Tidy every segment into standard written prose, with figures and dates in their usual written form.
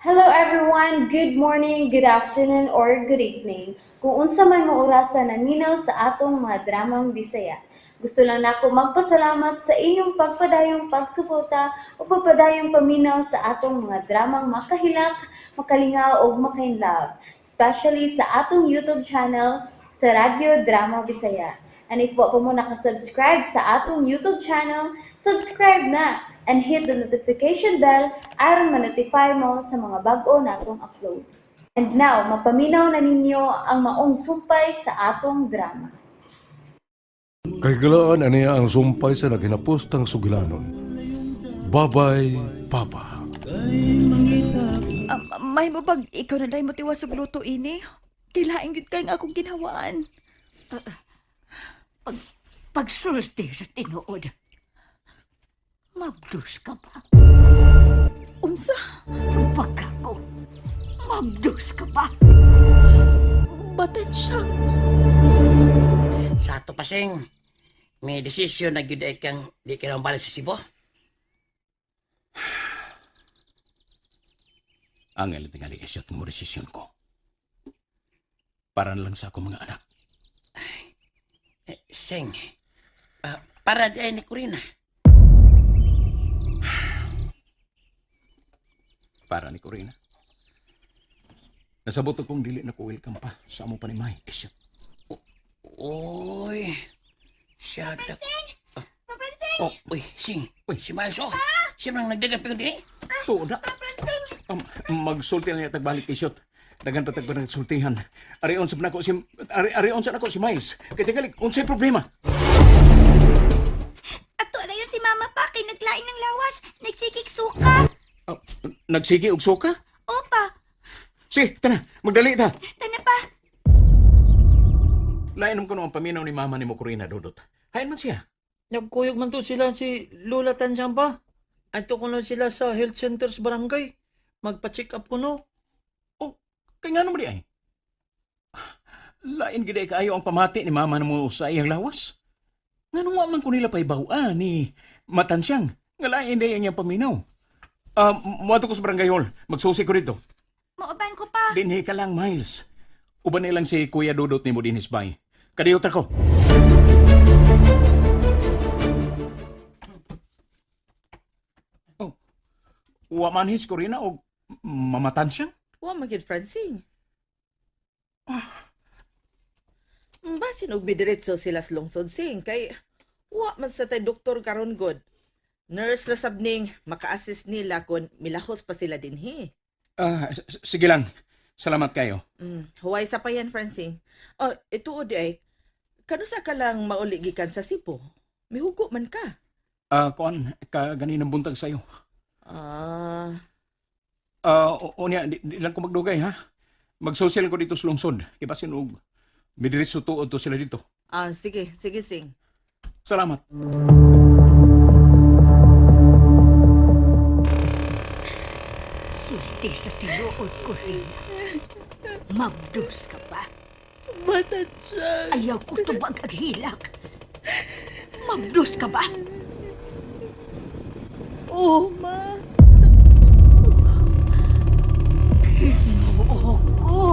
Hello everyone! Good morning, good afternoon, or good evening. Kung unsa man mo orasa naminaw sa atong mga dramang Bisaya. Gusto lang nako magpasalamat sa inyong pagpadayong pagsuporta o pagpadayong paminaw sa atong mga dramang makahilak, makalingaw ug makainlove, especially sa atong YouTube channel sa Radyo Drama Bisaya. And if wa pa mo nakasubscribe sa atong YouTube channel, subscribe na and hit the notification bell aron ma-notify mo sa mga bag-o natong uploads. And now, mapaminaw na ninyo ang maong sumpay sa atong drama. Kahigalaan aniya ang sumpay sa naghinapostang sugilanon. Babay, Papa. May mo bag ikaw na dahil mo tiwas og luto ini. Kailaing gyud kay nga akong ginhawaan. Pagsulti sa tinuod. Mabdus ka ba? Unsa? Tubag ako. Mabdus ka ba? Batan siya. Sa ato pasing, may desisyon na gyud ay kang di ka na balik sa Cebu. Ang tingali isyot mo desisyon ko. Para na lang sa akong mga anak. Eh, Sing, para di ay ni Corina. Para ni Corina. Nasabot kong dili na ko welcome pa sa among panimay. Isyot. Uy, siya da. Oh, Uy, Sing, Uy. si Miles, oh. Siya nang nagdagan pa din. Tuo na. Magsulti na niya tagbalik isyot. Dagan pa tagpa sultihan. Arion sa nako si arion sa nako si Miles. Kay tingali unsay problema? Ato na yun si Mama pa, kay naglain ng lawas, nagsigig suka. Ah, nagsige og suka? Opa, Sige, tana, magdali ta. tana pa. Lain ko ang paminaw ni mama ni mo Corina Dodot. Hain man siya. Nagkuyog man to sila si Lola Tansyang pa. Anto ko na sila sa health center sa barangay. Magpa-check up ko no. Oh, kay ngano mo di ay? Lain gid ay kaayo ang pamati ni mama namo sa iyang lawas. Ngano wa man ko nila paibaw ni matansyang nga lain day ang iyang paminaw. Ah, moadto ko sa barangay hall. Magsusi ko dito. Mauban ko pa. Dinhi ka lang, Miles. Uban nilang si Kuya Dudot ni mo dinhis bay. Kadiyot ko. Oh. Wa man his Corina og mamatansya? Wa man gyud Francine. Basin og midiretso sila sa lungsod sing kay wa man sa tay doktor karon god. Nurse ra sab ning maka-assist nila kon milahos pa sila dinhi. Ah, sige lang. Salamat kayo. Huway sa pa yan, Francine. Oh, ito di ay kanusa ka lang mauli gikan sa Cebu? Mihugo man ka. Ah, kuan ka ganinang buntag sayo. Ah, Ah, unya di lang ko magdugay ha. Magsusil ko dito sa lungsod. Kay basin og midiretso tuod to sila dito. sige, sige sing. Salamat. Sulti sa tinuod, Corina. Mabdus ka ba? Batan siya. Ayaw ko tubag ang hilak. Mabdus ka ba? Oh, ma. Ginoo ko.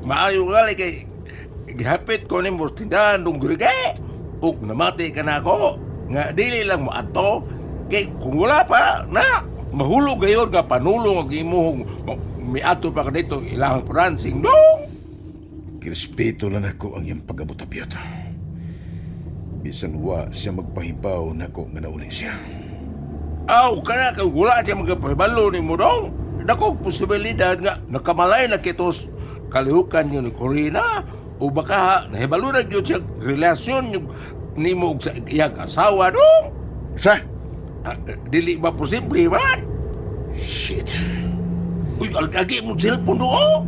Maayo gali kay gihapit ko nimo sa tindahan dong gurige. Ug namati ka na ako nga dili lang mo ato kay kung wala pa na mahulog gayon nga panulong ang imong miadto pa ka dito ilang pransing dong. Kirespeto lang ako ang iyang pag-abot abiyot. Bisan wa siya magpahibaw nako nga nauli siya. Aw kana kay wala siya magpahibalo nimo dong. Dako posibilidad nga nakamalay na kitos kalihukan niyo ni Corina o baka nahibalo na gyud siya relasyon yung nimo og sa iyang asawa dong. Sa? Ah, dili ba posible man? Shit. Uy, alkagi mo cellphone do oh.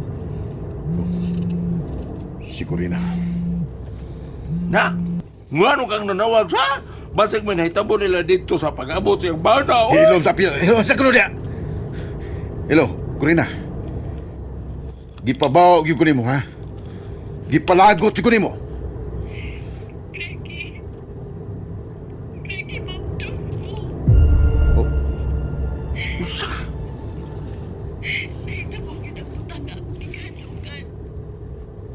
Si Corina. Na, ngano kang nanawag sa? Basig may nahitabo nila dito sa pag-abot sa iyang bana. Oh. Hilom sa pil. Hilom sa kuno diya. Hello, Corina. Gipabaw gyud ko nimo ha. Gipalagot ko nimo. Ricky. Ricky, mabdos ko. Oh. Usa. Nakita ko ginakutan na akong ikadugan.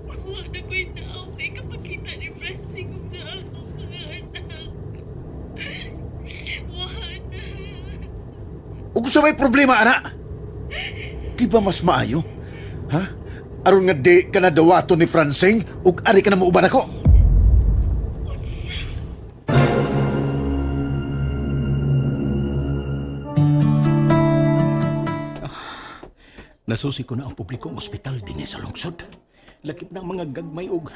Wa na ko'y tao kay kapagkita ni Francine kung na akong mga anak. Wa na. Ug sa may problema ana. Di ba mas maayo? Ha? Aron nga di ka na dawaton ni Francing ug ari ka na muuban ako. Nasusi ko na ang publikong ospital dinhi sa lungsod. Lakip na ang mga gagmay og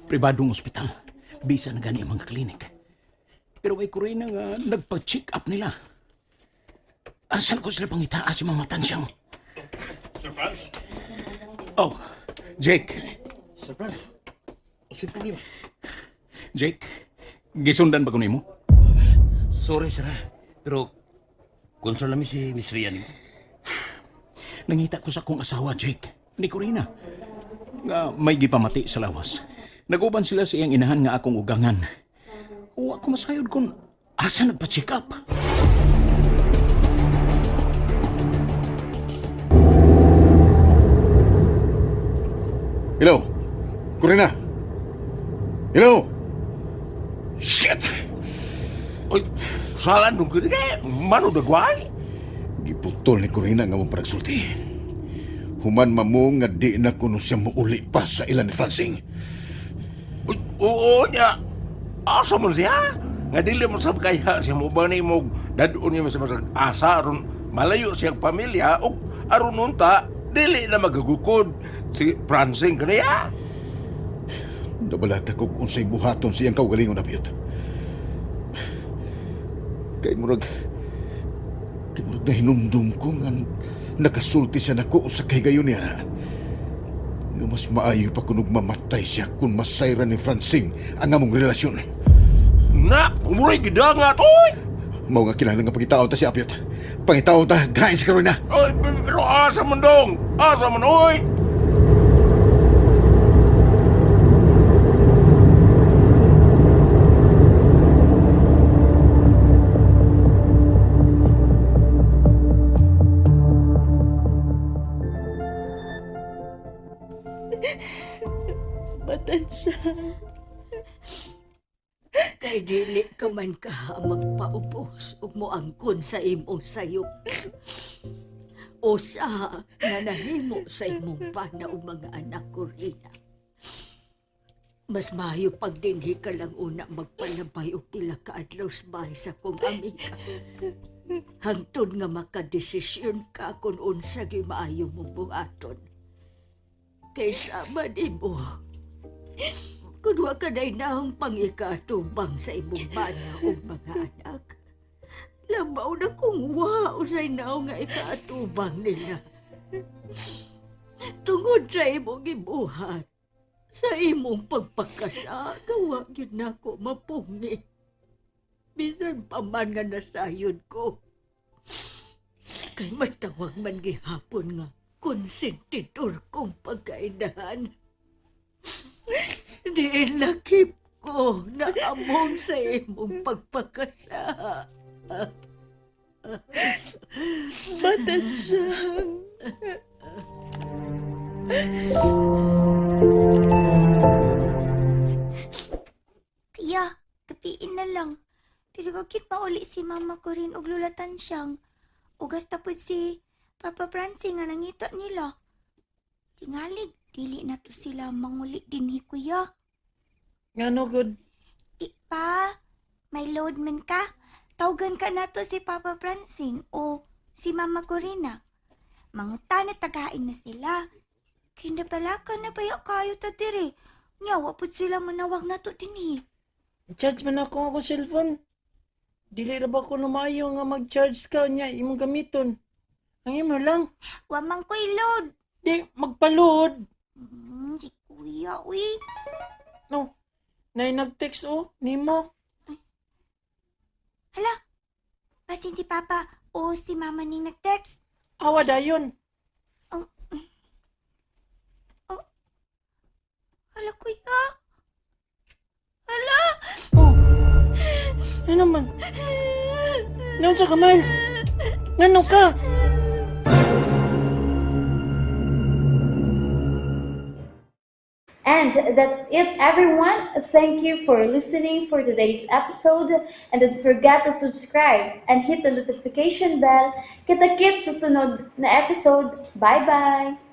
pribadong ospital. Bisa na gani ang mga klinik. Pero kay Corina nga nagpa-check up nila. Asan ko sila pangitaa si Mama Tansyang? Sir Franz? Oh, Jake. Sir Franz? Unsay problema? Jake, gisundan ba ko nimo? Sorry, sir. Ah. Pero, concern namin si Miss Ria nimo. Nangita ko sa akong asawa, Jake, ni Corina. Nga may gipamati sa lawas. Naguban sila sa iyang inahan nga akong ugangan. Wa ko masayod kung asa nagpa-check up. Hello? Corina? Hello? Shit! Oy, salan dong gud kay mano dagway. Giputol ni Corina nga mong panagsulti. Human mamo nga di na kuno siya muuli pa sa ilan ni Francing. Uy, oo niya. Asa man siya? Nga dili mo sab kaya siya mo ba ni mo dadon niya sa masag asa aron malayo siyang pamilya ug aron unta dili na magagukod si Francing kaniya. Nabalaka ko kung unsay buhaton siyang kaugalingon na piyot. Kay murag nahinumdum ko nga nakasulti siya nako sa kahigayon niya na. Nga mas maayo pa kunog mamatay siya kung masayra ni Francing ang among relasyon. Na, umuray gidangat oy. Mao nga kinahanglan nga pangitaon ta si Apyot. Pangitaon ta, gain si Carolina. Oy, pero asa man dong? Asa man oy? Matansya. Kay dili ka man ka magpaubos ug moangkon sa imong sayop. Usa nga nahimo sa imong bana o mga anak ko Rina. Mas maayo pag dinhi ka lang una magpalabay og pila ka adlaw sa bahay sa kong amiga. Hangtod nga makadesisyon ka kung unsa gyud maayo mong buhaton. Kaysa man imo, kung wa ka na'y nahong pangikatubang sa imong bana o mga anak, labaw na kung wa usay naong nga ikaatubang nila. Tungod sa imong gibuhat, sa imong pagpakasa, gawa gyud nako mapungi. Bisan pa man nga nasayod ko. Kay matawag man gihapon nga konsentidor kong pagkaidahan. Di lakip ko na among sa imong pagpakasa. Matansya. Kaya, kapiin na lang. Pero bakit mauli si mama ko rin og lulatan siyang. Ugas tapod si Papa Francie nga nangita nila. Tingalig, dili na to sila manguli dinhi kuya. Ngano gud? Di pa, may load man ka. Tawgan ka na to si Papa Francing o si Mama Corina. Manguta na tagain na sila. Kinabala ka na baya kayo ta diri. Nya, wa pud sila manawag na to dinhi. Charge man ako akong cellphone. Dili ra ba ko maayo nga mag-charge ka niya imong gamiton. Ang imo lang. Wa man ko'y load. Di magpa-load. Si Kuya, uy. No. Nay nag-text oh nimo. Hala, basin si Papa o si Mama ning nag-text. Awa dayon. Hala, kuya. man? Naunsa ka, Miles? Ngano ka? And that's it, everyone. Thank you for listening for today's episode. And don't forget to subscribe and hit the notification bell. Kita-kits sa sunod na episode. Bye-bye!